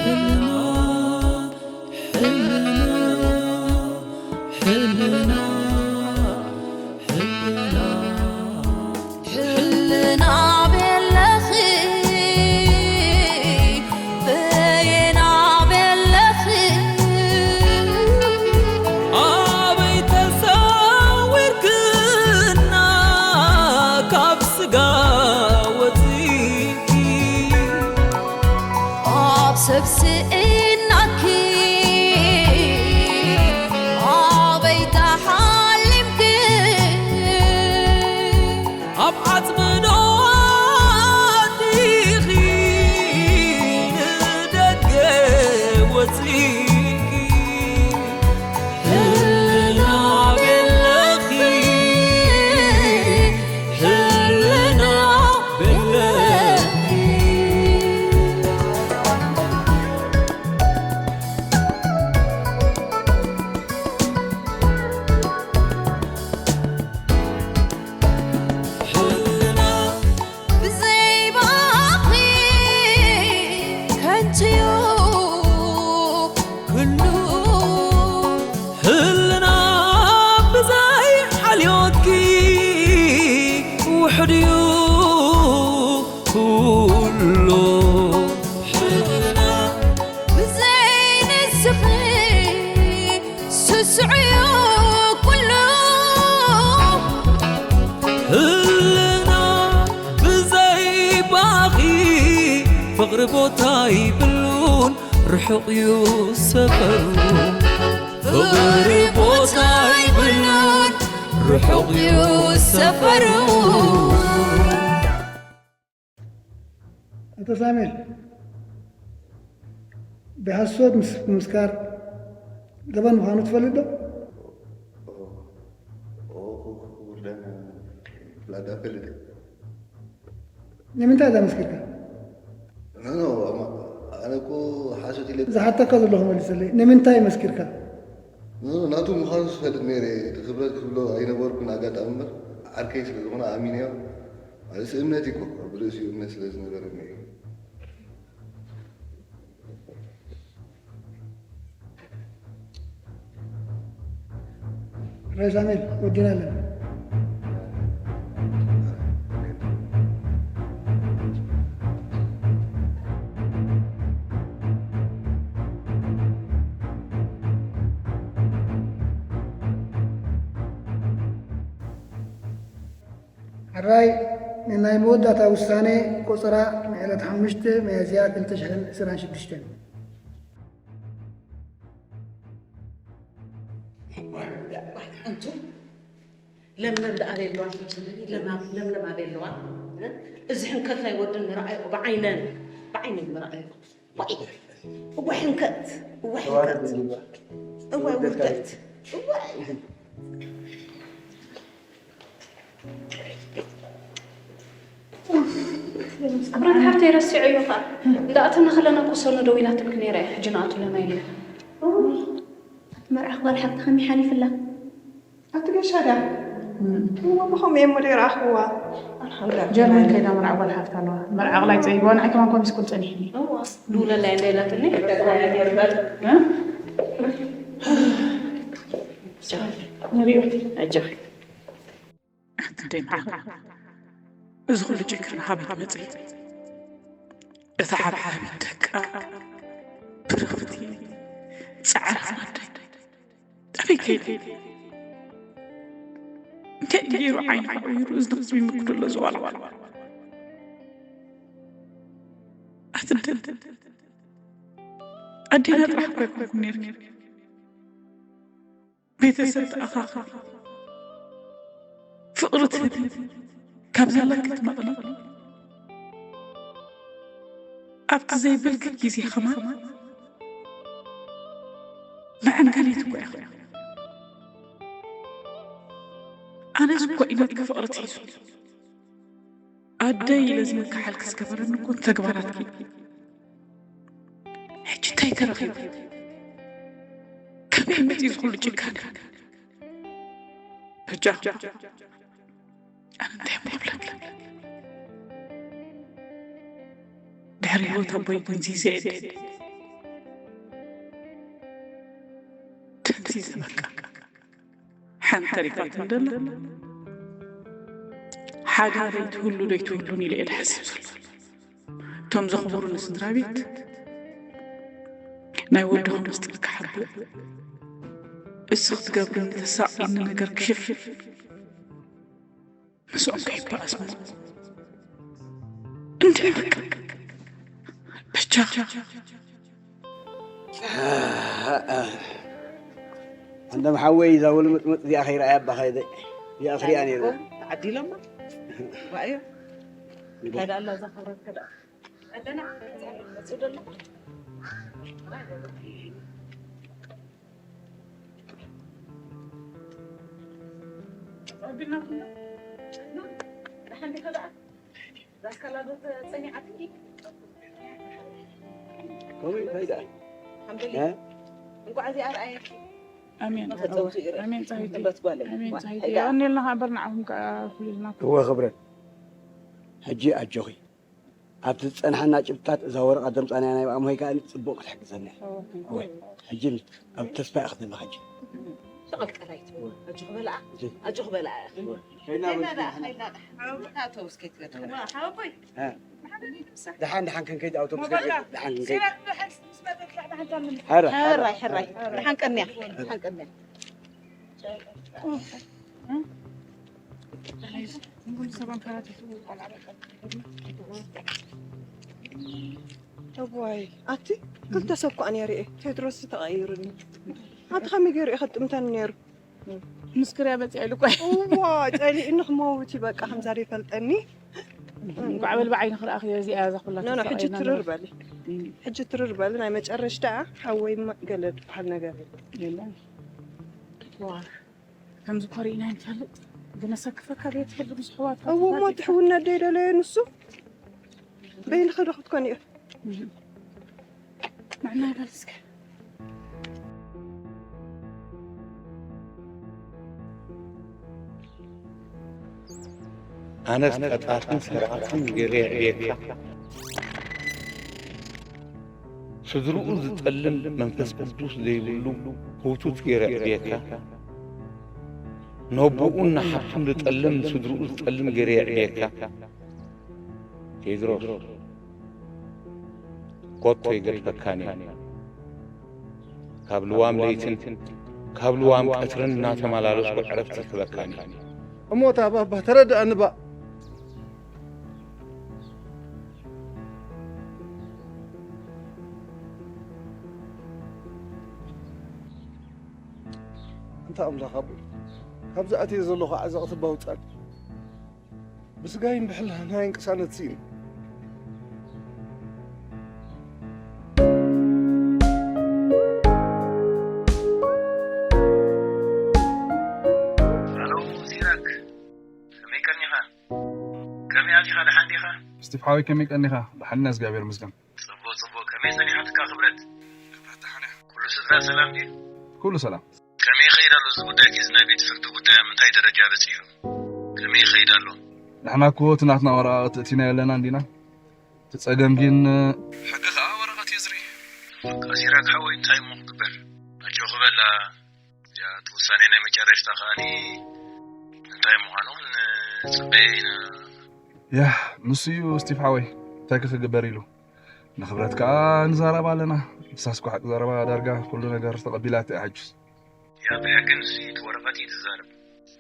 ሕልና፣ ሕልና፣ ሕልና፣ ሕልና ቤለኺ፣ በየና ቤለኺ፣ ኣበይ ተሰዊርክና ካብ ስጋ ወፂእኪ፣ ኣብ ሰብ ስኢናኪ ኣበይ ተሓሊምኪ፣ ኣብ ዓጽሚ ዶ ኣቲኺ ንደገ ወጺእኪ፣ ህልና ቤለኺ፣ ህልና ቤለኺ። ህልና ብዘይ ባኺ ከንቱ'ዩ ኩሉ። ህልና ብዘይ ሓልዮትኪ ውሑድ'ዩ ኩሉ። ህልና ብዘይ ንስኺ ስሱዕ'ዩ ኩሉ። ህልና ብዘይ ባኺ ፍቕሪ ቦታ ይብሉን ርሑቕ እዩ ሰፈሩ። ፍቕሪ ቦታ ይብሉን ርሑቕ እዩ ሰፈሩ። ኣቶ ሳሙኤል፣ ብሓሶት ምስ-፣ ምስካር ገበን ምዃኑ ትፈልጥ ዶ? ኦ፣ ኦ፣ ክቡር ዳኛ፣ ብላዳ ፈልጥ። ንምንታይ እዛ መስኪርካ? ኖ፣ ኖ፣ ኣማ-፣ ኣነ እኮ ሓሶት ኢለ ዝሓተካ ዘለኹ መልሰለይ። ንምንታይ መስኪርካ? ኖ፣ ኖ፣ ናቱ ምዃኑ ዝፈልጥ ነይረ። እቲ ክብረት ክብሎ ኣይነበርኩን ኣጋጣሚ እምበር፣ ዓርከይ ስለ ዝኾነ ኣሚነዮ። ማለት እምነት እዩ እኮ፣ ኣብ ርእሲኡ እምነት ስለ ዝነበረኒ እዩ። ራይ ሳሙኤል፣ ወዲና ኣለና። ሕራይ፣ ንናይ መወዳእታ ውሳኔ ቆጸራ ንዕለት ሓሙሽተ ሚያዝያ ክልተ ሽሕን ዕስራን ሽዱሽተን። ኣንቱ ለምለም ደኣ ኣበይ ኣለዋ? ለምለም፣ ለምለም ኣበይ ኣለዋ? እ? እዚ ሕንከት ናይ ወድን ንረኣዮ ብዓይነን፣ ብዓይነን ንረኣዮ። ዋይ! እዋይ ሕንከት! እዋይ ሕንከት! እዋይ ውርደት! እዋይ! ብረት ሓፍተይ ረሲዐዮ ኸኣ። እንዳኣተና ከለና እኮ ሰኑ ደዊላትልኪ ነይራ እያ። ሕጂ ንኣቱ ኣለና ኢለ። መርዓ ጓል ሓፍቲ ከመይ ሓሊፍላ? ኣብቲ ገሻ ድያ? እም። እሞ ብኸምኡ እየ እሞ ደይረኣኽዋ። ኣልሓምዱሊላህ። ጀርመን ከይዳ መርዓ ጓል ሓፍታ ኣለዋ። መርዓ ኣቕላይ ጸይግዋ፣ ንዓይ ከማን ኮሚስ ቁልጽን ይሕኒ። እዋ፣ ዱለላ እንደ ኢላትኒ፣ እ? ንሪኦ። ኣጆኺ። ኣንቲ ደይ መዓር፣ እዚ ኩሉ ጭንክርና ካበይ መጺ? እታ ሓብሓቢት ደቃ፣ ብርኽቲ፣ ጻዕራም ኣደይ፣ ኣበይ ከይዳ? እንታይ ገይሩ ዓይንኻ ቀይሩ እዝኒ ክስሚ ምክድሎ ዝዋልዋል? ኣትንትን ኣዴና ጥራሕ እኮ ኣይኮንኩን ነይርኪ። ቤተሰብ ትኣኻኽቢ፣ ፍቕሪ ትህቢ፣ ካብ ዘለኪ ትመቕሊ፣ ኣብቲ ዘይብልኪ ግዜ ከማን መዐንገሊት እኮ ኢኺ። ኣነስ እኮ እዩ ናትኪ ፍቕሪ ትሒዙ። ኣደይ ኢለ ዝምክሓልኪ ዝገበረኒ እኮ ተግባራትኪ። ሕጂ እንታይ ተረኺቡ? ከመይ መጺኡ እዚ ኩሉ ጭካነ? በጃኹም፣ ኣነ እንታይ እሞ ክብለኪ? ድሕሪ ህይወት ኣቦይ ግን ዚዘ እየ። ተሪፋትን ደላ ሓዳረይ ትህሉ ዶ ኣይትህሉን ኢለ እየ ዝሓስብ ዘሎ። እቶም ዘኽብሩኒ ስድራ ቤት ናይ ወድኹም ምስጢር ክሓብእ፣ እሱ ክትገብርኒ ተሳቒኒ ነገር ክሽፍን ምስኦም ከይበኣስሞ እንታይ በቃ ብቻ እንደም ሓወይ እዛ ውልምጥምጥ እዚኣ ከይረኣያ ኣባ ከይደ እዚኣ ክሪኣ ነይሩ ተዓዲሎማ ባእዮ እንታይ ደኣ ኣላ እዛ ክብረት ከደኣ ኣለና መፅኡ ደሎ ከምኡ እንታይ ደኣ ኣሜን ኣሜን ጻሂቲ ኣሜን ጻሂቲ ኣኔልና በር ንዓኹም ከኣ ኩልና እወ ክብረት ሕጂ ኣጆኺ ኣብቲ ዝጸንሓና ጭብጥታት እዛ ወረቐት ዘምጻናያ ናይ ኣምሆይ ከኣ ጽቡቕ ክትሕግዘና እያ ሕጂ ኣብ ተስፋ እያ ክትህልኻ ሕጂ ሸቐል ቀላይ ትብሉ ኣጆኺ በልኣ ኣጆኺ በልኣ ደሓን ደሓን ክንከይድ ኣውቶቡስ ደሓን ክንከይድ ሕራይ ሕራይ ደሓን ቀንያ ደሓን ቀንያ እዋይ ኣቲ ክልተ ሰብ ኳ ነይሩ እየ ቴድሮስ ተቐይሩኒ ኣቲ ከመይ ገይሩ እዩ ከጥምተኒ ነይሩ ምስ ክርያ መፅያ ኢሉ እኳ እዋ ፀሊእኒ ክመውት እዩ በቃ ከምዛ ዘይፈልጠኒ እንኳዕ በል ብዓይኒ ክርኣኽ እዚኣ እዛ ኩላ ኖ ኖ ሕጂ ተሳቒና ትርር ነበረ። በሊ ሕጂ ትርር በሊ ናይ መጨረሽታ ሓወይ እማ ገለ ዝበሃል ነገር የለን የለን ዋ ከምዚ ኮሪእና ንፈልጥ ግነሰክፈካ ቤት ሕልም ዝሕዋት እዎ እሞ ትሕውና ደይደለየ ንሱ በይንኸ ዶ ክትኮን እዩ ንዕናይ በል እስከ ኣነስ ቀጣፍን ሰራቕን ገይረ የዕብየካ፣ ስድርኡ ዝጠልም መንፈስ ቅዱስ ዘይብሉ ህውቱት ገይረ የዕብየካ፣ ነቦኡን ንሓፍቱን ዝጠልም ንስድርኡ ዝጠልም ገይረ የዕብየካ። ቴድሮስ ኮቶ ኣይገድፈካን እየ። ካብ ልዋም ለይትን ካብ ልዋም ቀትርን እናተመላለስኩ ዕረፍቲ ይህበካን እየ። እሞ እታ ባባ ተረድኣኒ ባእ። ኣንታ ኣምላኽ ኣቦይ ካብዚ ኣትየ ዘለኹ ዓዘቕቲ ባውፃኒ። ብስጋይን ብሕልናይን ቅሳነት ስኢነ። ሃሎ ሲራክ፣ ከመይ ቀኒኻ? ከመይ ኣቲኻ? ደሓን ዲኻ? ስቲፍ ሓወይ ከመይ ቀኒኻ? ደሓን ኢና እግዚኣብሔር ይመስገን። ጽቡቕ ጽቡቕ፣ ከመይ ጸኒሓትካ ክብረት? ክብረት ደሓን እያ። ኩሉ ስድራ ሰላም ድዩ? ኩሉ ሰላም። ከመይ ይኸይድ ኣሎ እዚ ጉዳይ እዚ ናይ ቤት ፍርዲ ጉዳይ ኣብ ምንታይ ደረጃ በጺሑ? ከመይ ይኸይድ ኣሎ? ንሕና እኮ እቲ ናትና ወረቓቕቲ እቲና የለናን ዲና? እቲ ጸገም ግን ሕጊ ኸኣ ወረቐት እዩ ዝርኢ። በቃ ሲራክ ሓወይ እንታይ እሞ ክግበር? ኣጆኺ በላ። እዚኣ እቲ ውሳኔ ናይ መጨረሽታ ከኣኒ እንታይ ምዃኑ እውን ንጽበዮ ኢና። ያህ ንሱ እዩ ስቲቭ ሓወይ እንታይ ክግበር ኢሉ ንኽብረት ከኣ ንዛረብ ኣለና ንሳስ እኳ ሓቂ ዘረባ ዳርጋ ኩሉ ነገር ተቐቢላቶ እያ ሕጅስ። ያ ብሕጊ ንሱ እዩ እቲ ወረቐት እዩ ዝዛረብ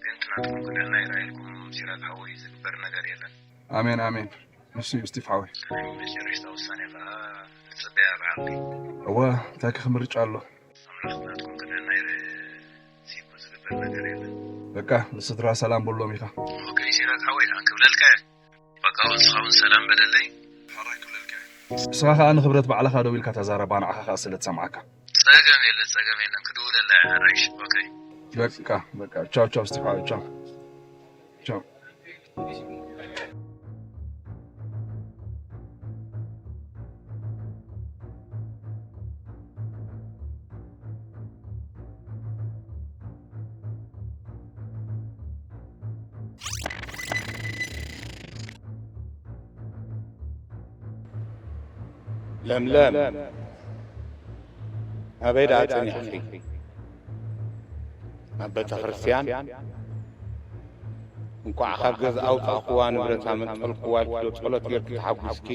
ግን እቲ ናትኩም ክልእና ይርኣየልኩም ሲራክ ሓወይ ዝግበር ነገር የለን። ኣሜን ኣሜን ንሱ እዩ ስቲቭ ሓወይ። ናይ መጨረሽታ ውሳኔ ከኣ ንጽበያ ብሓቂ። እወ እንታይ ከ ምርጫ ኣሎ። ኣምላኽ ናትኩም ክልእና ይርእ ሲኩ ዝግበር ነገር የለን። በቃ ንስድራ ሰላም በሎም ኢኻ። ኦኬ ሲራክ ሓወይ ደሓን ክብለልካ እየ። በቃ ንስኻ እውን ሰላም በለለይ። ሕራይ ክብለልካ እየ። ንስኻ ከኣ ንኽብረት ባዕልኻ ደው ኢልካ ተዛረባ ንዓኻ ከኣ ስለ ትሰምዓካ። ጸገም የለን ጸገም የለን ክድውለላ እየ ሕራይ እሺ ኦኬ። በቃ በቃ ቻው ቻው እስቲፋኖ ቻው ቻው። ለምለም ኣበይ ደኣ ጸኒሕኪ? ናብ ቤተ ክርስቲያን፣ እንቋዕ ካብ ገዛ ኣውጻእክዋ፣ ንብረታ መንጠልክዋ ኢልኪ ዶ ጸሎት ጌርኪ ተሓጒስኪ?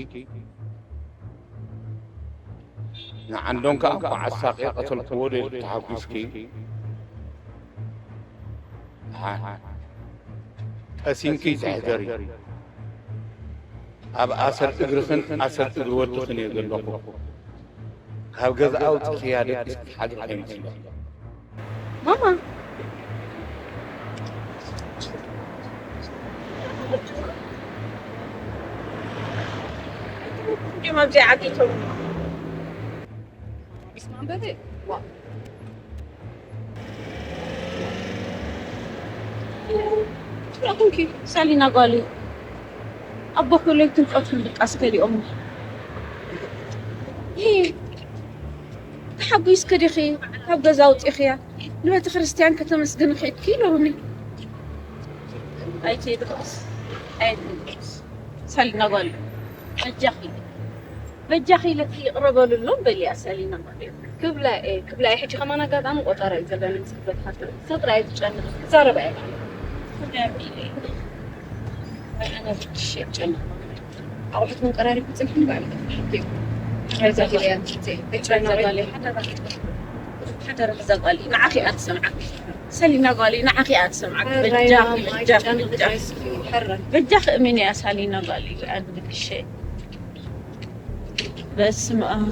ንዓንዶም ከኣ እንቋዕ ኣሳቕየ ቀተልክዎ ዶ ኢልኪ ተሓጒስኪ? ደሓን። ጠሲንኪ ኣይትሕደሪ። ኣብ ኣሰር እግርኽን ኣሰር እግሪ ወድኽን እየ ዘለኹ። ካብ ገዛ ኣውጺኽያ ደቂስኪ ሓቂ ከይመስለኪ። ማማ። ድዮም ኣብዚ ዓጊቶም። ቢስ ማንበብ። ዋ። ትረኹምኪ ሳሊና ጓሊ። ኣቦ ኩለይትን ቀትሩን ድቃስ ከሊኦም። ይሄ ተሓጒስኪ ዲኺ ካብ ገዛ ኣውጺኽያ? ንቤተ ክርስቲያን ከተመስግኒ ኬድኪ ኢሎምኒ። ኣይትድረስ፣ ኣይትድረስ። ሳሊና ጓል፣ በጃኺ፣ በጃኺ ኢለኪ ይቕረ በሉሎም በልያ ሳሊና ጓል። ክብላ እየ፣ ክብላ እየ። ሕጂ ከማን ኣጋጣሚ ቆጸራ እዩ ዘለኒ ምስ ክብረት ሓፍቲ። ሰብ ጥራይ ትጨንቕ፣ ትዛረብ እያ። ኣነ ብትሽ የጨንቕ። ኣቑሑት ውን ቀራሪቡ ጽንሑ ንባዕሉ። ሓደራ፣ ሓደራ፣ ሓደራ፣ ሓደራ፣ ሓደራ፣ ሓደራ፣ እዛ ጓል ንዓኺ እያ ትሰምዓኪ። ሰሊና ጓል ንዓኺ እያ ትሰምዓኪ። ሕራይ በጃኺ፣ ማማ፣ በጃኺ፣ ኣይትጨንቂ፣ በጃኺ። ሕራይ። በጃኺ እሚንያ ሳሊና ጓል ኣንብክሸ። በስመ ኣብ።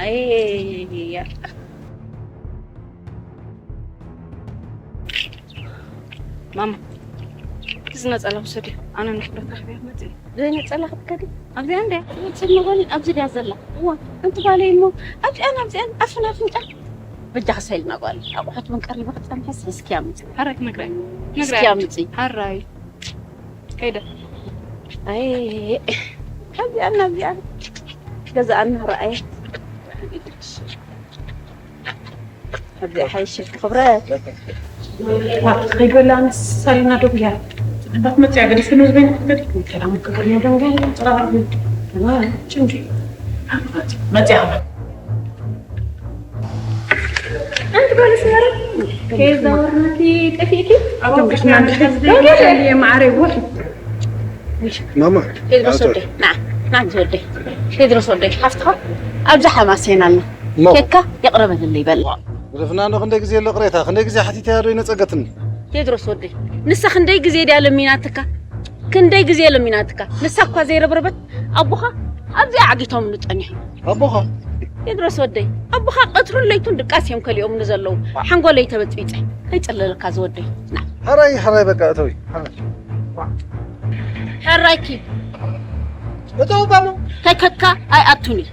ኣይ፣ ያ። ማማ፣ እዚ ነጸላ ውሰዲ። ኣነ ንክብረት ረኽበያ ክመጽእ እየ። ዘይ ነጸላ ክትከዲ? ኣብዚኣ እንድያ። ትብል መባሊ ኣብዚ ድያ ዘላ? እዋ፣ ሓንቲ ጓለይ እሞ፣ ኣብዚኣን ኣብዚኣን ኣፍን ኣፍንጫ። በጃኺ ሳሊና ጓል፣ ኣቑሑት ውን ቀሪቡ ክጸንሐስ፣ እስኪ ኣምጺ። ሕራይ ክነግራ እየ። እስኪ ኣምጺ። ሕራይ። ከይደ። ኣይ፣ ኣብዚኣን ኣብዚኣን። ገዛኣን ረኣየ። ኣብዚ ሓይሽ ክብረት። ዋ፣ ከይበላ ኣነስ ሳሊና ደው ኢላ። ጽዕንባት መጽያ ገዲፍኒ ዝበይኑ ክትከዲ። ሰላም ክብር ነው ደንጋይ ጽራራ። ዋ፣ ጭንቂ። መጽያ። ኣንቲ ጓል ኣስመራ፣ ከየዛወርናኪ ጠፊእኪ? ኣቦ ክርስቲያን ደንጋይ። ማዕረ ውሕ። ማማ፣ ቴድሮስ ኣቶ ወደይ፣ ና፣ ና እንጂ ወደይ። ቴድሮስ ወደይ፣ ሓፍትኻ ኣብዛ ሓማሴና ኣላ። እሞ። ኬካ የቕረበልለይ በል። ግደፍና፣ እንዶ ክንደይ ግዜ ኣሎ ቅሬታ? ክንደይ ግዜ ሓቲተያ ዶ ይነጸገትኒ? ቴድሮስ ወደይ፣ ንሳ ክንደይ ግዜ ድያ ለሚናትካ? ክንደይ ግዜ ለሚናትካ? ንሳ እኳ ዘይረብረበት ኣቦኻ ኣብዚኣ ዓጊቶምሉ ጸኒሖም። ኣቦኻ? ቴድሮስ ወደይ፣ ኣቦኻ ቀትሩን ለይቱን ድቃስ እዮም ከሊኦምሉ ዘለዉ። ሓንጎለይ ተበጽቢጸ። ከይጽለለካ ዝወደይ። ና። ሕራይ፣ ሕራይ፣ በቃ እተዊ። ሕራይ። ሕራይ ኪድ። እተው ባሉ። ከይከድካ ኣይኣቱን እዩ።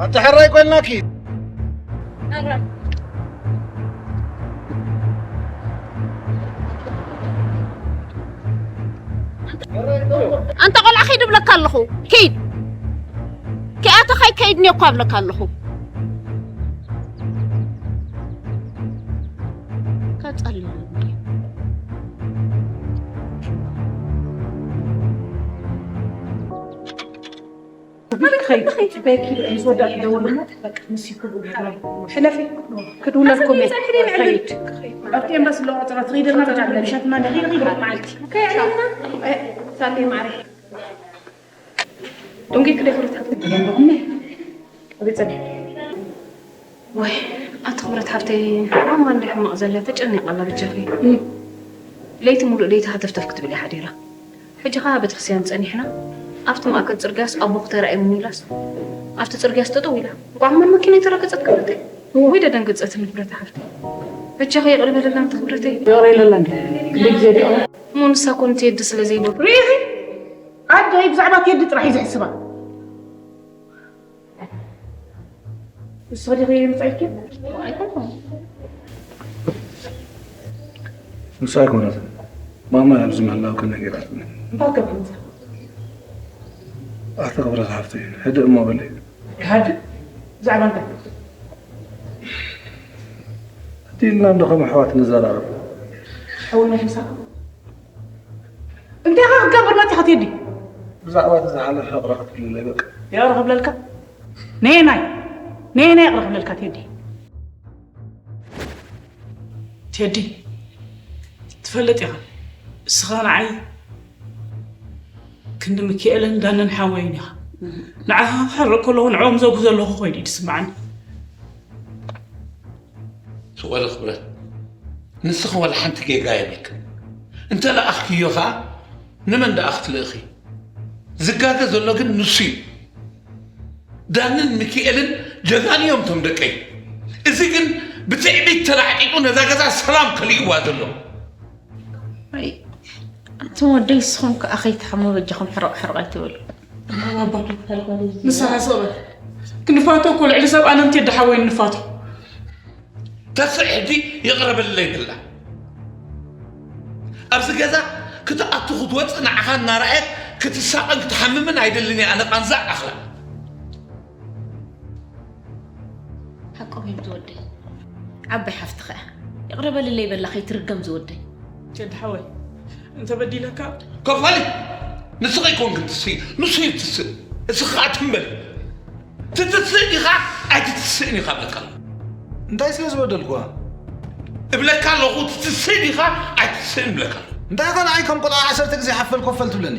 ኣንተ ሕራይ ቆልና ኪድ። ኣንታ ቆልዓ ኪድ እብለካ ኣለኹ። ኪድ። ኪኣተኻ ኣይከይድን እየ እኳ እብለካ ኣለኹ። ከጸልለኒ። ክኸይድ። ጽበየኪ ምስ ወዳእ ክደውል እሞ፣ በቃ፣ ምስ ይክቡ ይብላል። ሕለፊ፣ ክድውለልኩም እየ። ክኸይድ። ኣብቲ ኤምባሲ ኣለዋ ቆጸራ ትኸይደልና፣ በቃ፣ ምሸትና ንኸይድ፣ ክብረት መዓልቲ። ከይዕለልና። እ፣ ሳሌ ማዕረ። ደንጊ ክደይ ክብረት ሓፍቲ። ኣበይ ጸኒሕ? ወይ፣ ኣቲ ክብረት ሓፍተይ፣ ማማ እንደ ሕማቕ ዘላ ተጨኒቓ ኣላ ብጃኺ። እም። ለይቲ ሙሉእ ለይቲ ሃተፍተፍ ክትብል እያ ሓዲራ። ሕጂ ኸኣ ቤተክርስትያን ጸኒሕና፣ ኣብቲ ማእከል ጽርግያስ ኣቦኺ ተራእየኒ ኢላስ፣ ኣብቲ ጽርግያስ ጠጠው ኢላ። እንቋዕ ማን መኪና ኣይተረገጸት ክብረተይ። ወይ ደደንገጸትኒ ክብረተይ ሓፍተይ። በጃኺ ይቕረ በለላ ኣንቲ ክብረተይ። ይቕረ ኢለላ እንዴ? ክንደይ ግዜ ድኣ? እሞ ንሳ እኮ ንቴዲ ስለ ዘይበሉ። ርኢኺ? ኣደይ ብዛዕባ ቴዲ ጥራሕ እዩ ዝሕስባ። ንስኺ ዲኺ ምጻኢኪ? ኣይኮንኩን። ንሳ ኣይኮነትን። ማማ ኣብዚ ምህላውኪ ነጊራትኒ። እንታይ ገባን? ኣቲ ክብረት ሓፍተይ፣ ህድእ እሞ በሊ። ክሃድእ? ብዛዕባ እንታይ? እቲ ኢልና እንዶ ከም ኣሕዋት ንዘራረብ። ሓወይ ናይ ምሳኻ? እንታይ ኢኻ ክትገብር መጺኻ ቴዲ? ብዛዕባ እቲ ዝሓለፈ ይቕረ ክትብልለይ በቃ። ይቕረ ክብለልካ? ነየናይ? ነይ ነይ ይቕረ ክብለልካ ቴዲ። ቴዲ፣ ትፈልጥ ኢኻ፣ እስኻ ንዓይ ክንዲ ሚኪኤልን ዳንን ሓወይን ኢኻ። ንዓኻ ክሕረቕ ከለኹ ንዕኦም ዘጉ ዘለኹ ኮይኑ እዩ ዝስምዓኒ። ስቕ በሊ ክብረት፣ ንስኺ ዋላ ሓንቲ ጌጋ የብልክን። እንተ ለኣኽክዮ ኸኣ ንመን ደኣ ክትልእኺ? ዝጋገ ዘሎ ግን ንሱ እዩ። ዳንን ሚኪኤልን ጀጋኑ እዮም እቶም ደቀይ። እዚ ግን ብትዕቢት ተላዕጢጡ ነዛ ገዛ ሰላም ከሊእዋ ዘሎ። ኣይ፣ ኣንቱም ወደይ ንስኹም ከኣ ከይትሓሙ በጃኹም ሕርቕ ሕርቕ ኣይትበሉ። ንስኻ ስቕ በል። ክንፋቶ እኮ ልዕሊ ሰብ ኣነ እንተ ደሓወይ ንፋቶ። ተስዕ ሕጂ ይቕረ በለለይ በላ። ኣብዚ ገዛ ክትኣቱ ክትወፅእ ንዓኻ እናረኣየት ክትሳቐን ክትሓምምን ኣይደልን እየ ኣነ ቃንዛ ኣኽላ። ሓቆም እዮም ዝወደይ። ዓባይ ሓፍትኻ እያ። ይቕረ በልለይ በላ ከይትርገም ዝወደይ። ቴዲ ሓወይ፣ እንተበዲለካ ከፋሊ ንስኺ ኣይኮንክን ትስኢ፣ ንሱ እዩ ትስእ። እስኻ ትም በል። ትትስእ ዲኻ ኣይትትስእን ኢኻ እብለካ ኣለኹ። እንታይ ስለ ዝበደልኩዋ? እብለካ ኣለኹ፣ ትትስእ ዲኻ ኣይትትስእን እብለካ ኣለኹ። እንታይ ኸ ንዓይ ከም ቆልዓ ዓሰርተ ግዜ ሓፈል ኮፈል ትብለኒ?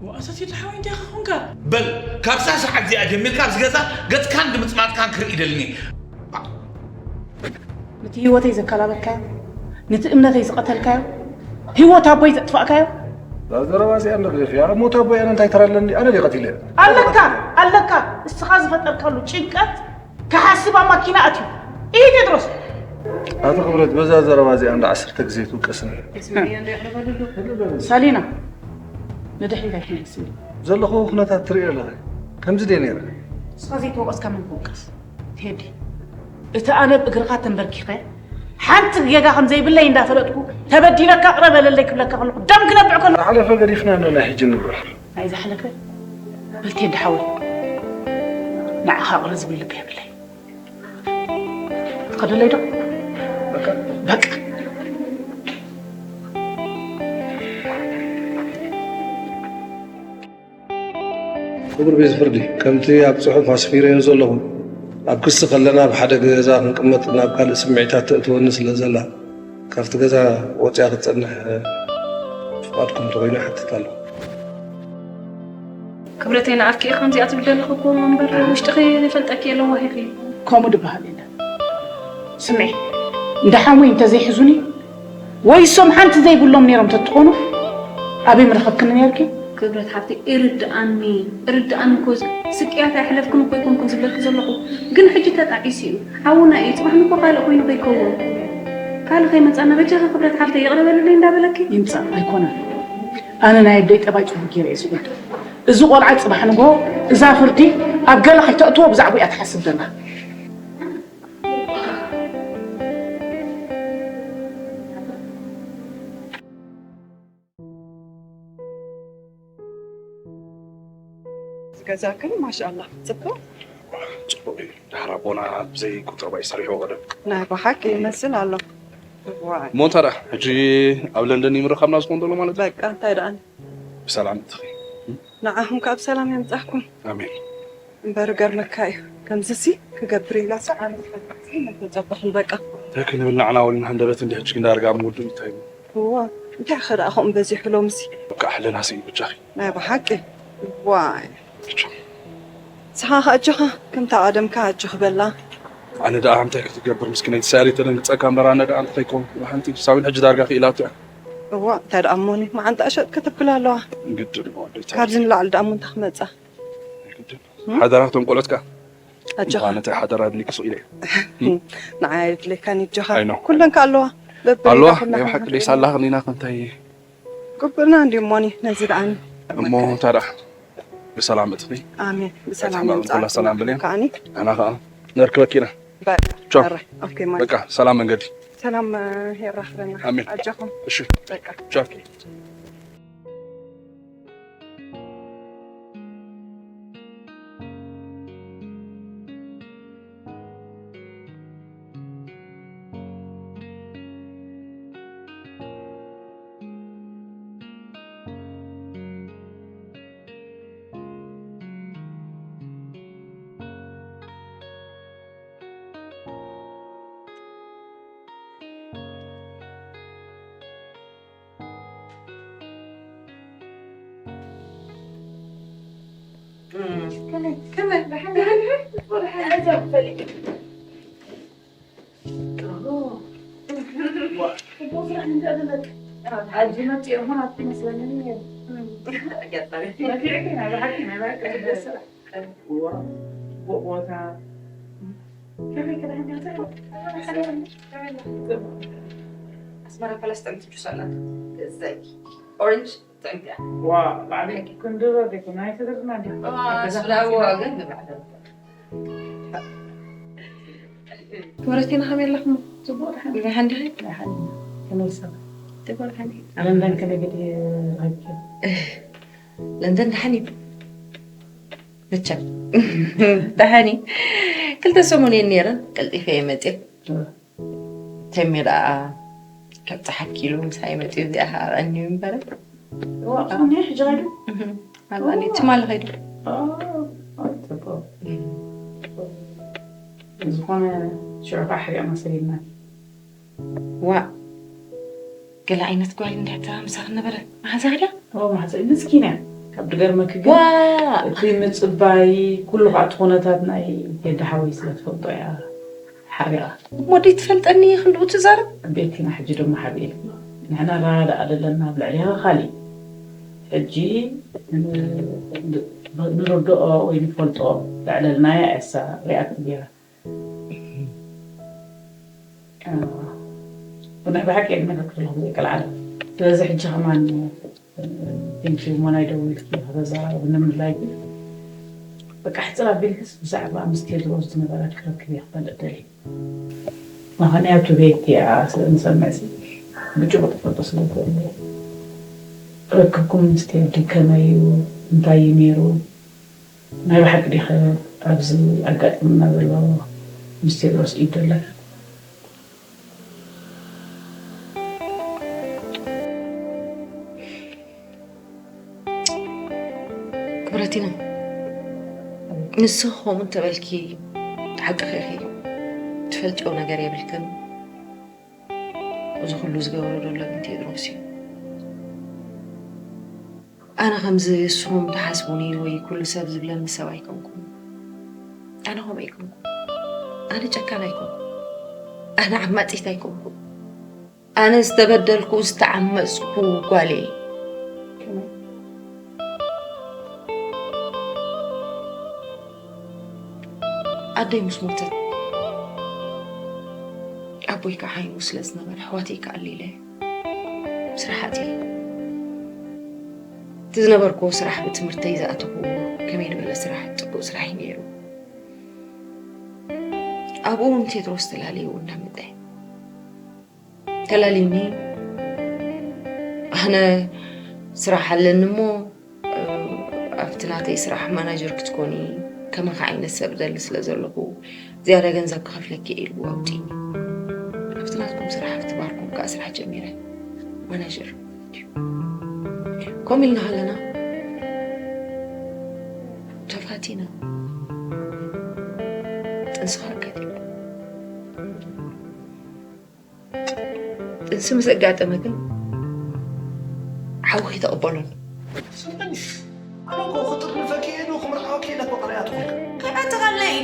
ዋእሰት ይድሓወይ እንታይ ኸ ኾንካ? በል፣ ካብዛ ሰዓት እዚኣ ጀሚርካ ኣብዚ ገዛ ገጽካን ድምጽማጽካን ክርኢ ይደልኒ። ነቲ ህይወተይ ዘከላበትካዮ፣ ነቲ እምነተይ ዝቐተልካዮ፣ ህይወት ኣቦይ ዘጥፋእካዮ። እዛ ዘረባ እዚኣ እንርኢኽያ፣ ሞት ኣቦይ ኣነ እንታይ ተራ ኣለኒ? ኣነ ድየ ቀቲለ? ኣለካ፣ ኣለካ። እስኻ ዝፈጠርካሉ ጭንቀት ክሓስብ ኣብ ማኪና ኣትዩ። ኢሂ ቴድሮስ። ኣቶ ክብረት፣ በዛ ዘረባ እዚኣ እንዳ ዓሰርተ ግዜ ትውቀስኒ። ሳሊና፣ ንድሕሪት ኣይትመልስኒ። ዘለኹዎ ኩነታት ትርእዮ ኣለኺ። ከምዚ ድየ ነይረ? ንስኻ ዘይተወቐስካ መን ክውቀስ? ቴዲ፣ እቲ ኣነ ብእግርኻ ተንበርኪኸ ሓንቲ ጌጋ ከም ዘይብለይ እንዳፈለጥኩ ተበዲለካ ቅረ በለለይ ክብለካ ከለኹ ደም ክነብዕ ከሎ ዝሓለፈ ገዲፍና ኣሎ፣ ናይ ሕጂ ንብረር። ናይ ዝሓለፈ በል ቴዲ ሓወይ፣ ንዓኻ ቅረ ዝብል ልቢ የብለይ። ትኸደለይ ዶ? በቃ። ክቡር ቤት ፍርዲ፣ ከምቲ ኣብ ጽሑፍ ኣስፊረዮ ዘለኹ፣ ኣብ ክሲ ከለና ኣብ ሓደ ገዛ ክንቅመጥ ናብ ካልእ ስምዒታት ተእትወኒ ስለ ዘላ፣ ካብቲ ገዛ ወጺኣ ክትጸንሕ ፍቓድኩም እንተኾይኑ ይሓትት ኣለኹ። ክብረተይ፣ ንዓኪ እየ ከምዚኣ ትብል ዘለኹ እኮ እምበር፣ ውሽጥኺ ይፈልጠኪ እየ ለዋህ ኢኺ። ከምኡ ድበሃል የለን። ስምዒ፣ እንዳ ሓሙይ እንተዘይሕዙኒ፣ ወይ እሶም ሓንቲ ዘይብሎም ነይሮም ተትኾኑ፣ ኣበይ ምረኸብክኒ ነይርኪ? ክብረት ሓፍተይ፣ ይርድኣኒ፣ ይርድኣኒ እኮ፣ ስቅያት ኣየሕለፍክን እኮ ኣይኮንኩን ዝብለኪ ዘለኹ። ግን ሕጂ ተጣዒሱ እዩ። ሓውና እዩ፣ ጽባሕ ንግሆ ካልእ ኮይኑ ከይከውን። ካልእ ከይመጻና፣ በጃኺ ክብረት ሓፍተይ፣ ይቕረ በልለይ እንዳበለኪ። ይምጻእ ኣይኮነን። ኣነ ናይ ኣደይ ጠባይ ጽቡቅ ገይረ እየ ዝፈልጦ። እዚ ቆልዓ ጽባሕ ንግሆ እዛ ፍርዲ ኣብ ገለ ከይተእትዎ ብዛዕባኡ እያ ትሓስብ ዘላ። እዚ ገዛ ግን ማሻኣላ ጽቡቅ። ጽቡቅ እዩ። ድሓር ኣቦና ብዘይ ቁጠባ እዩ ሰሪሕዎ ቀደም። ናይ ብሓቂ ይመስል ኣሎ። ዋይ። እሞ እንታይ ደኣ፣ ሕጂ ኣብ ለንደን እዩ ምርኻብና ዝኾን ዘሎ ማለት እዩ? በቃ፣ እንታይ ደኣ? ብሰላም እትኺ። ንዓኹም ከኣ ብሰላም የምጻኹም። ኣሜን። እምበር ገርመካ እዩ። ከምዚሲ ክገብር ኢላ ሰዓት መተጸበኽን በቃ። እንታይ ክንብል ንዓና ወሊና ሃንደበት እንዲ ሕጂ እንዳርጋ ምውዱ እንታይ እዩ? እዋ፣ እንታይ ኸ ደኣ ኸም በዚሑ ሎምሲ? በቃ ሕልና ስኢ ብጃኺ። ናይ ብሓቂ? ዋይ። ብቻ። ንስኻ ኸ ኣጆኻ፣ ከምታ ቀደምካ ኣጆኺ በላ። ኣነ ደኣ እንታይ ክትገብር ምስኪነይቲ ሳሪ ተደንግጸካ እምበር ኣነ ደኣ እንታይ ኮን ሓንቲ ሳዊን ሕጂ ዳርጋ ክኢላቱ እያ። እዋ፣ እንታይ ደኣ እሞኒ መዓንጣ እሸጥ ክትብል ኣለዋ። ግድን እሞ ኣደይ ካብዚ ንላዕሊ ደኣ እሞ እንታይ ክመጻ? ግድን። ሓደራ እቶም ቆልዑትካ። ኣጆኻ። እኳ ነቲ ሓደራ ኣድሊክ ሱቕ ኢለ። ንዓይ ኣድልየካኒ ኣጆኻ። ኣይ ኖ። ኩለን ከ ኣለዋ። በብረይዳ ኣለዋ፣ ኩለን ናይ ብሓቂ ደስ ኣለዋ። ኣላኽኒና ክንታይ ቅብልና እንዲ እሞኒ ነዚ ደኣኒ። እሞ ታዲያ ብሰላም እትኺ። ኣሜን። ብሰላም ኣይትሕመቕ፣ ይምጻእ። ኩላ ሰላም ብልያ። ከኣኒ። ንሕና ከኣ ነርክበኪ ኢና። በቃ። ቻው። ኣረ፣ ኦኬ፣ ማይ። በቃ ሰላም መንገዲ። ሰላም የራኽበና። ኣሜን። ኣጆኹም። እሺ። በቃ። ቻው። ከመይ ከመይ ብሓንዳ ሓንዳ ወላ ሓንዳ እዛ ፈሊጥ ኣዚ መጽእ ሆና ትመስለኒ። ኣጋጣሚ። መፊዕኪ ናይ ብሓቂ ናይ ብሓቂ ደስ ስራሕ። እዋ፣ ቦታ። ከመይ ክዳን ኣስመራ ፓላስ ጥዕምቲ ጁስ ኣላት። እዘይ ኦሬንጅ ጥዕምቲ እያ። ዋ፣ ባዕለይ ክንድሮ ዲኹ፣ ናይ ስድርና ዲኹ። ዋ፣ ገዛ ስላዎ ሓሲና። ግን ብባዕልና። ክብረቴና ከመይ ኣለኹም? ጽቡቕ፣ ደሓን። ደሓን ዲኺ? ደሓን። ከመይ ይሰማዕ? ጽቡቕ፣ ደሓን። ለንደን ከመይ ገዲ ረኺብኪ? ለንደን ደሓን እዩ። መቸም። ደሓን እዩ። ክልተ ሰሙን እየን ነይረን፣ ቀልጢፈ እየ መፅየ። እም። ተሜ ደኣ ካብ ፀሓፍ ኪሉ ምሳይ መፅዩ፣ እዚኣ ከዓ ቀንዩ እምበረ። እዋ፣ ኣቕኒ ሕጂ ኸይዱ? እህ፣ ኣብ ቀንዩ ትማሊ ኸይዱ። ኦ፣ ኦ፣ ጽቡቕ። እም። ዝኾነ ሽዑ ከዓ ሕሪቕና ሰሊልና። ዋእ፣ ገለ ዓይነት ጓል እንድሕር ትረኣ ምሳኺ ነበረት። መሓዛኺ ድያ? ኦ፣ መሓዛይ ምስኪን እያ። ካብ ድገርመኪ ግን ዋእ! እቲ ምጽባይ፣ ኩሉ ከዓ እቲ ኩነታት ናይ ቴዲ ሓወይ ስለ ትፈልጦ እያ ሓሪቓ። እሞ ደይ ትፈልጠኒ ክንድኡ ትዛረብ? ቤኪና ሕጂ ድማ ሓብኤልኪ። ንሕና ንረዳዳእ ኣለና፣ ኣብ ልዕሊኻ ካሊእ። ሕጂ ን-፣ ንርድኦ ወይ ንፈልጦ ዘዕለልናያ እያ እሳ ሪኣክት ገይራ። ኣዎ። ብናይ ብሓቂ ዕድመ ከክፍለኹም ዘይከልዓለ። ስለዚ ሕጂ ከማን፣ ቴንኪዩ እሞ ናይ ደዊልኪ ከተዘራርብኒ ምድላይ ግን፣ በቃ ሕጽር ኣቢልክስ ብዛዕባ ምስ ቴድሮስ ዝነበረኪ ርክብ እየ ክፈልጥ ደልየ። ምኽንያቱ ቤቲ እያ ስለ ንሰምዕሲ ብጭቡጥ ክፈልጦ ስለ ዝደሊ እየ። ርክብኩም ምስ ቴዲ ከመይ እዩ? እንታይ እዩ ነይሩ? ናይ ብሓቂ ዲኸ ኣብዚ ኣጋጢሙና ዘሎ ምስ ቴድሮስ ኢድ ዘለካ? ክብረቲና፣ ንስኺ ከምኡ እንተበልኪ ሓቅኺ ኢኺ። ትፈልጥዮ ነገር የብልክን። እዚ ኩሉ ዝገበሮ ዘሎ ግን ቴድሮስ እዩ። ኣነ ከምዚ ንስኹም ትሓስቡኒ ወይ ኩሉ ሰብ ዝብለኒ ሰብ ኣይኮንኩን። ኣነ ከምኡ ኣይኮንኩን። ኣነ ጨካን ኣይኮንኩን። ኣነ ዓማጺት ኣይኮንኩን። ኣነ ዝተበደልኩ፣ ዝተዓመጽኩ ጓል እየ። ኣደይ ምስ ሞተት፣ ኣቦይ ከዓ ዓይኑ ስለ ዝነበረ፣ ኣሕዋተይ ከዓ ኣሊለ ስራሕ ኣትየ። እቲ ዝነበርኩዎ ስራሕ፣ ብትምህርተይ ዝኣተኹዎ ከመይ ዝበለ ስራሕ፣ ጽቡቕ ስራሕ እዩ ነይሩ። ኣብኡ እውን ቴድሮስ ተላልዩ እናመጠ ተላልዩኒ። ኣነ ስራሕ ኣለኒ እሞ፣ ኣብቲ ናተይ ስራሕ ማናጀር ክትኮኒ፣ ከማኻ ዓይነት ሰብ ደሊ ስለ ዘለኹ፣ ዝያዳ ገንዘብ ክኸፍለኪ ኢሉ ኣውጺኒ። ኣብቲ ናትኩም ስራሕ፣ ኣብቲ ባርኩም ከኣ ስራሕ ጀሚረ። ማናጀር። ከምኡ ኢልና ከለና፣ ተፋቲና። ጥንስኻ ኣጋጢሙ። ጥንሲ ምስ ኣጋጠመ ግን ሓውኺ ተቐበሎን። ስምዕኒ፣ ኣነ እኮ ክጥርንፈኪ እየ ዶ ክምርዓወኪ እየ ኢለ እኮ ቀሪኣ ትኾንካ። ከይኣተኻለይ፣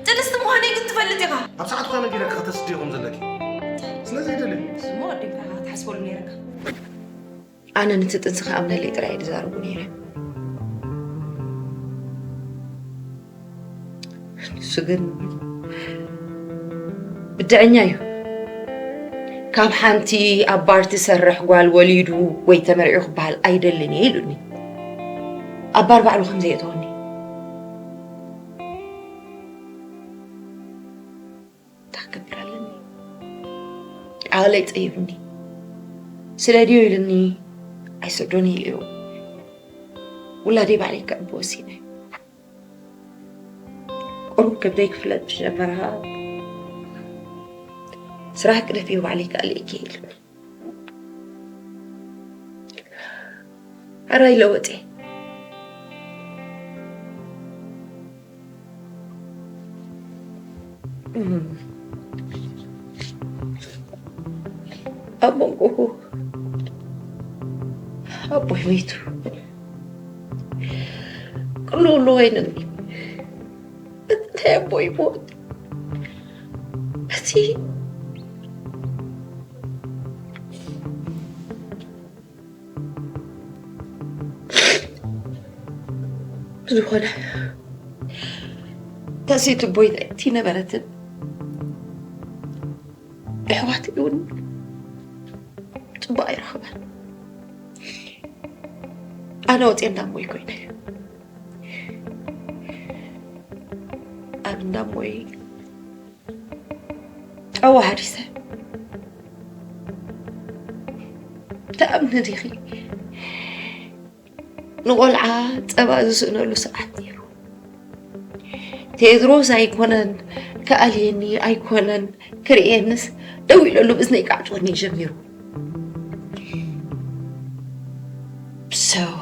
ጥንስቲ ምዃነይ ግን ትፈልጥ ኢኻ። ኣብ ሰዓቱ እኳ ነጊረኪ ከተስድዮ ከም ዘለኪ። ስለዚ ኣይደልን። እሞ ኣዴታኻ ክትሓስበሉ ነይረካ። ኣነ ነቲ ጥንሲ ክኣምነለይ ጥራይ እየ ዝዛረቡ ነይረ። ንሱ ግን ብድዐኛ እዩ። ካብ ሓንቲ ኣብ ባር ትሰርሕ ጓል ወሊዱ ወይ ተመርዕዩ ክበሃል ኣይደልን እየ ኢሉኒ። ኣብ ባር ባዕሉ ከም ዘየእተወኒ። እንታይ ክገብር ኣለኒ? ዓቕለይ ጸይሩኒ። ስደድዮ ኢሉኒ፣ ኣይሰዶን ኢለዮ። ውላደይ ባዕለይ ከዕቢ ወሲነ። ቁሩብ ከብደይ ክፍለጥ ምስ ጀመረ ኸኣ፣ ስራሕ ግደፍዮ ባዕለይ ክኣልየኪ ኢሉኒ። ሕራይ ለወጠ። ኣብ መንጎኹ ኣቦይ ሞይቱ። ቅልውልዎ ኣይነግሪ። እቲ ናይ ኣቦይ ሞት፣ እቲ ብዝኾነ፣ እታ ሴት ኣቦይ ናይቲ ነበረትን ኣሕዋት እውን ጽቡቕ ኣይረኸባን። ኣነ ወፅየ እንዳሞይ ኮይነ። ኣብ እንዳሞይ ጨዋ ሃዲሰ። ትኣምኒ ዲኺ? ንቆልዓ ጸባ ዝስእነሉ ሰዓት ነይሩ። ቴድሮስ ኣይኮነን ክኣልየኒ፣ ኣይኮነን ክርእየንስ፣ ደው ኢለሉ ብእዝነይ ክዓጽወኒ ጀሚሩ። ሰው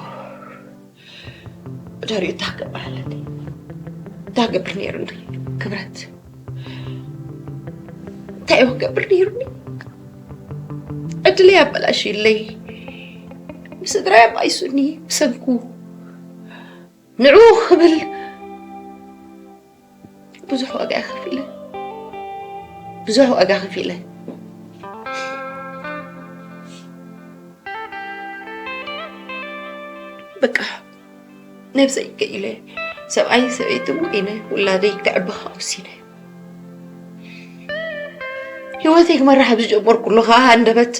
ዳሪኡ እንታይ ክገብር ኣለኒ? እንታይ ክገብር ነይሩኒ? ክብረት፣ እንታይ እየ ክገብር ነይሩኒ? ዕድለይ ኣበላሽዩለይ፣ ስድራይ ኣባኢሱኒ ብሰንኩ። ንዕኡ ክብል ብዙሕ ዋጋ እየ ከፊለ፣ ብዙሕ ዋጋ ከፊለ። በቃ ነብሰይ ገይለ፣ ሰብኣይን ሰበይትን ኮይነ ውላደይ ከዕቢ ከዓ ወሲነ። ህይወተይ ክመርሕ ኣብ ዝጀመርኩሉ ከዓ ሃንደበት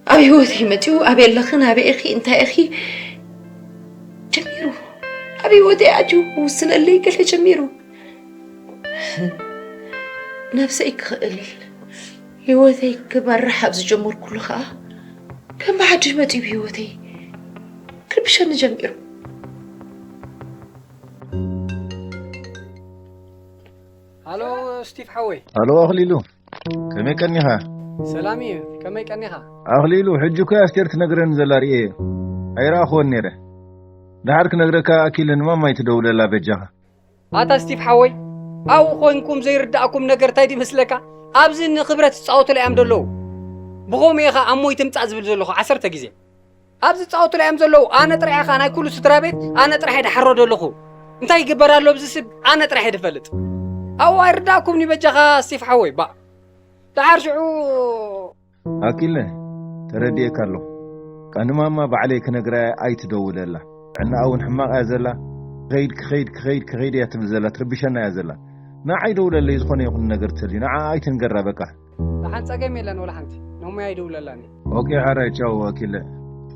ኣብ ህይወተይ መፂኡ፣ ኣበይ ኣለኺ፣ ናበይ ኢኺ፣ እንታይ ኢኺ ጀሚሩ። ኣብ ህይወተይ ኣትዩ ክውስነለይ ገለ ጀሚሩ። ነብሰይ ክኽእል፣ ህይወተይ ክመርሕ ኣብ ዝጀመርኩሉ ከዓ ከም ብሓድሽ መፂኡ ብህይወተይ ክርብሸኒ ጀሚሩ። ሃሎ ስቲፍ ሓወይ። ኣሎ ኣኽሊሉ፣ ከመይ ቀኒኻ? ሰላም እዩ። ከመይ ቀኒኻ? ኣኽሊሉ፣ ሕጂ እኮ ኣስቴር ትነግረኒ ዘላ ርእየ እየ። ኣይረኣኽዎን ነይረ። ደሓር ክነግረካ ኣኪለ ንማማ ኣይትደውለላ በጃኻ። ኣታ ስቲፍ ሓወይ፣ ኣብኡ ኮንኩም ዘይርዳእኩም ነገር እንታይ ድመስለካ? ኣብዚ ንክብረት ዝፃወቱላ እዮም ዘለዉ። ብኸምኡ ኢኻ ኣብ ሞይ ትምፃእ ዝብል ዘለኹ ዓሰርተ ግዜ። ኣብዚ ዝፃወቱላ እዮም ዘለዉ። ኣነ ጥራሕ ኢኻ ናይ ኩሉ ስድራ ቤት፣ ኣነ ጥራሕ እየ ድሓሮ ዘለኹ። እንታይ ይግበር ኣሎ ኣብዚ ስብ ኣነ ጥራሕ እየ ድፈልጥ። ኣብኡ ኣይርዳእኩምኒ በጃኻ ስቲፍ ሓወይ። ባእ፣ ደሓር ሽዑ ኣኪለ፣ ተረዲኤካ ኣለኹ። ቃ ንማማ ባዕለይ ክነግራ እየ ኣይትደውለላ። ጥዕናኣ እውን ሕማቕ እያ ዘላ። ክኸይድ ክኸይድ ክኸይድ ክኸይድ እያ ትብል ዘላ፣ ትርብሸና እያ ዘላ። ንዓይ ደውለለይ፣ ዝኾነ ይኹን ነገር ተልዩ ንዓኣ ኣይትንገራ በቃ። ደሓን ጸገም የለን ወላ ሓንቲ። ኖሞያ ይድውለላኒ። ኦኬ ሓራይ ቻው ኣኪለ።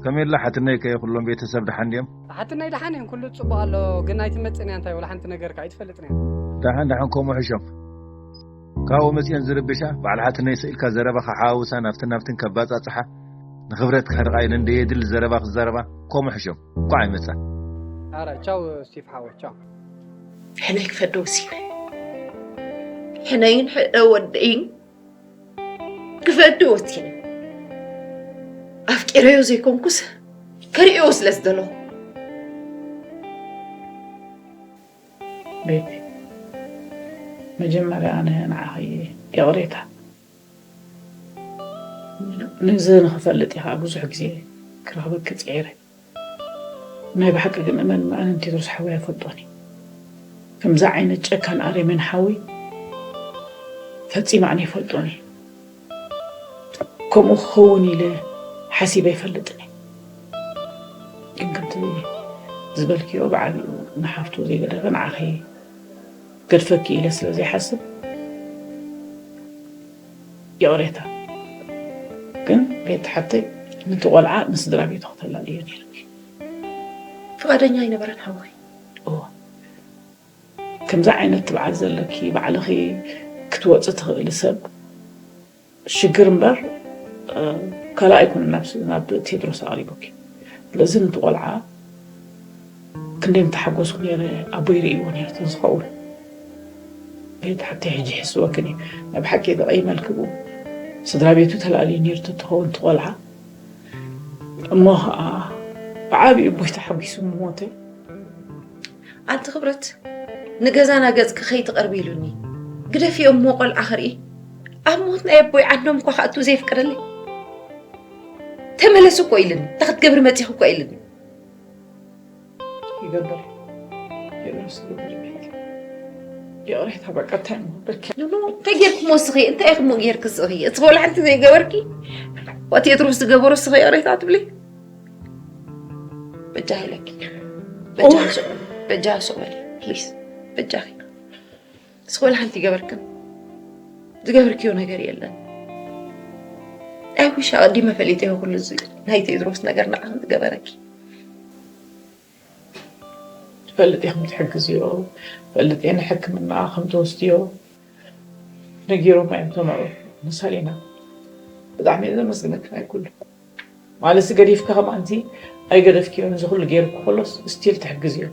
ከመይ ኣላ ሓትነይ ከ ኩሎም ቤተሰብ ደሓን ድዮም? ሓትነይ ደሓን እዮም ኩሉ ጽቡቕ ኣሎ ግን ኣይትመጽእን እያ እንታይ ወላ ሓንቲ ነገር ከ ኣይትፈልጥን እያ። ደሓን ደሓን ከምኡ ሕሾም። ካብኡ መጺኤን ዝርብሻ በዓል ሓትነይ ስኢልካ ዘረባኻ ሓዋውሳ ናብትን ናብትን ከባጻጽሓ ንኽብረት ክሕርቓ ኢለን ደየድሊ ዘረባ ክዛረባ ከምኡ ሕሾም። እንኳዕ ኣይመጻ። ሓራይ ቻው ስቲፍ ሓወይ ቻው። ሕነይ ክፈዶ ወሲነ። ሕነይን ሕነ ወደይን ክፈዲ ወሲነ። ኣፍቂረዮ ዘይኮንኩስ ከርእዮ ስለ ዝደለኹ። ቤቲ፣ መጀመርያ ኣነ ንዓኺ ይቕሬታ። ንግዘ ንኽፈልጥ ኢኻ ብዙሕ ግዜ ክረኽበኪ ጽዒረ። ናይ ብሓቂ ግን እመን፣ ኣነን ቴድሮስ ሓወይ ኣይፈልጦን እዩ። ከምዚ ዓይነት ጨካን ኣሬሜን ሓወይ ፈጺመ ኣነ ኣይፈልጦን እዩ። ከምኡ ክኸውን ኢለ ሓሲበ ኣይፈልጥን እየ። ግን ከምቲ ዝበልክዮ ብዓቢኡ ንሓፍቱ ዘይገደፈ ንዓኺ ገድፈኪ ኢለ ስለ ዘይሓስብ ይቕሬታ። ግን ቤት ሓተይ ነቲ ቆልዓ ንስድራ ቤቱ ክተላልዮ ነይርኪ። ፍቓደኛ ኣይነበረን ሓወይ። እወ። ከምዚ ዓይነት ትብዓት ዘለኪ ባዕልኺ ክትወፂ ትኽእሊ ሰብ ሽግር እምበር ካልእ ኣይኮነን ናብ ናብ ቴድሮስ ኣቕሪቡኪ። ስለዚ ነቲ ቆልዓ ክንደይ ምተሓጎስኩ ነይረ ኣቦይ ርእይዎ ነይሩ ተዝኸውን። ቤት ሓተይ ሕጂ ይሕስወክን እዩ። ናይ ብሓቂ ተቐይመልኪ ብኡ። ስድራ ቤቱ ተላልዩ ነይሩ ተትኸውን እቲ ቆልዓ እሞ ኸዓ ብዓብዩ እቦይ ተሓጒሱ ምሞተ። ኣንቲ ክብረት ንገዛና ገጽኪ ከይትቐርቢ ኢሉኒ። ግደፍዮ እሞ ቆልዓ ክርኢ። ኣብ ሞት ናይ ኣቦይ ዓንዶም እኳ ክኣቱ ዘይፍቀደለይ። ተመለሲ እኮ ኢልኒ። እንታይ ክትገብሪ መጺኺ እኮ ኢልኒ። ይገብር። ይቕሬታ በቃ እንታይ እሞ በቃ ኖ እንታይ ጌርክሞ እስኺ እንታይ ኢኽሞ ጌርክ እስኺ እቲ ወላ ሓንቲ ዘይገበርኪ ዋ ቴድሮስ ዝገበሮ እስኺ ይቕሬታ ትብሊ በጃ ኢለኪ በጃ ሱቕ በሊ ፕሊስ በጃኺ እስኺ ወላ ሓንቲ ይገበርክን ዝገበርክዮ ነገር የለን I wish ኣቐዲመ ፈሊጠዮ ኩሉ እዚ ናይ ቴድሮስ ነገር ንዓኺ ዝገበረኪ ትፈልጥ ኢኹም ትሕግዝዮ ትፈልጥ እየ ንሕክምና ከም ትወስድዮ ነጊሮማ እዮም ተመሩ ንሳሊና ብጣዕሚ እየ ዘመስግነክ ናይ ኩሉ ማለትሲ ገዲፍካ ከም ኣንቲ ኣይገደፍክዮን እዚ ኩሉ ገይርኩ ከሎስ ስቲል ትሕግዝዮ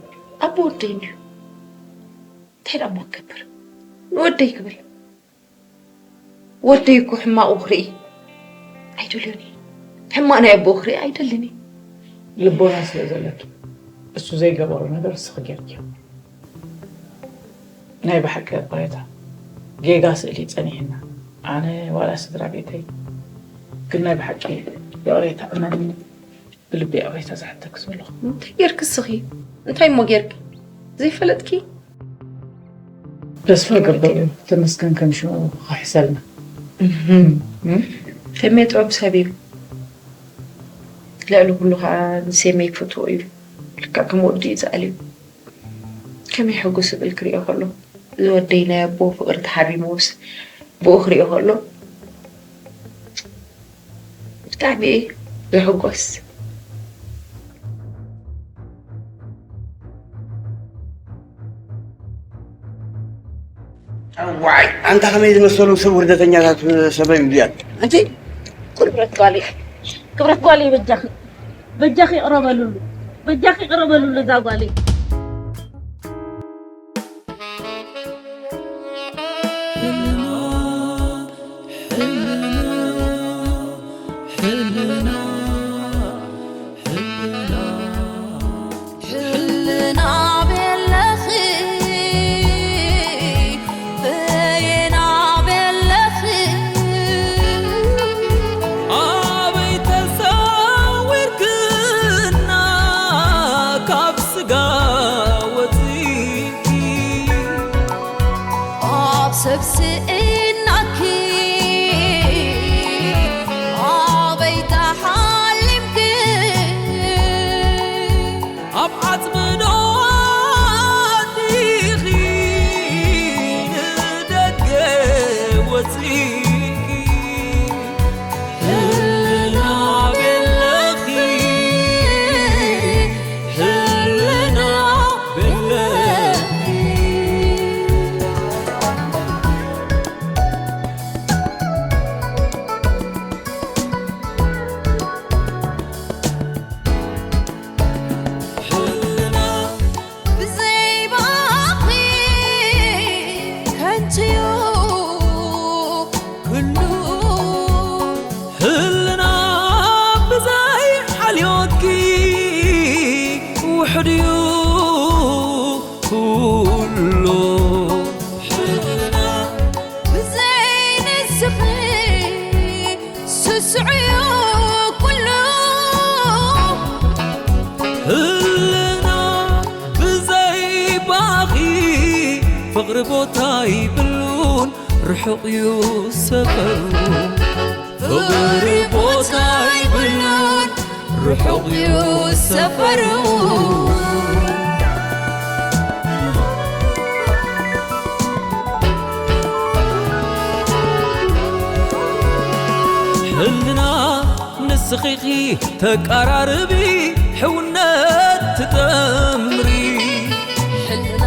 ኣቦ ወደይ እንድዩ እንታይ ደኣ እሞ ክገብር ንወደይ ክብል ወደይ እኮ ሕማቑ ክርኢ ኣይደልዮን እየ ሕማቕ ናይ ኣቦኡ ክርኢ ኣይደልን እየ ልቦና ስለ ዘለኪ እሱ ዘይገበሮ ነገር እስኺ ጌርክዮ ናይ ብሓቂ ይቕሬታ ጌጋ ስእሊ ጸኒሕና ኣነ ዋላ ስድራ ቤተይ ግን ናይ ብሓቂ ይቕሬታ እመንኒ ብልቢ ይቕሬታ ዝሓተኪ ዘለኹ እንታይ ጌርኪ እስኺ እንታይ እሞ ጌርኪ ዘይፈለጥኪ ተስፋ ገብር ተመስገን ከም ሽሙ ክሕሰልና ተሜ ጥዑም ሰብ እዩ ልዕሊ ኩሉ ከዓ ንሴመይ ክፈትዎ እዩ ልክዕ ከም ወዲ እዩ ዝኣልዩ ከመይ ሕጉስ እብል ክሪኦ ከሎ እዚ ወደይ ናይ ኣቦ ፍቅሪ ተሓቢሞስ ብኡ ክሪኦ ከሎ ብጣዕሚ እዩ ዝሕጎስ ዋይ ኣንታ ከመይ ዝመሰሉ ሰብ ውርደተኛታት ሰበይ እዚኣት ኣንቲ ክብረት ጓለይ ክብረት ጓለይ በጃኺ በጃኺ ይቕረ በልሉ በጃኺ ይቕረ በልሉ እዛ ጓለይ ፍቕሪ ቦታ ይብሉን ርሑቕ እዩ ሰፈሩ ፍቕሪ ቦታ ይብሉን ርሑቕ እዩ ሰፈሩ ሕልና ንስኺኺ ተቃራርቢ ሕውነት ትጠምሪ ሕልና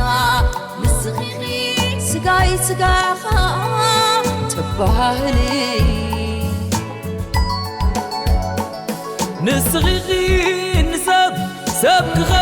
ንስኺኺ ስጋይ ስጋኻ ተባህሊ ንስኺኺ ንሰብ ሰብ ክኸ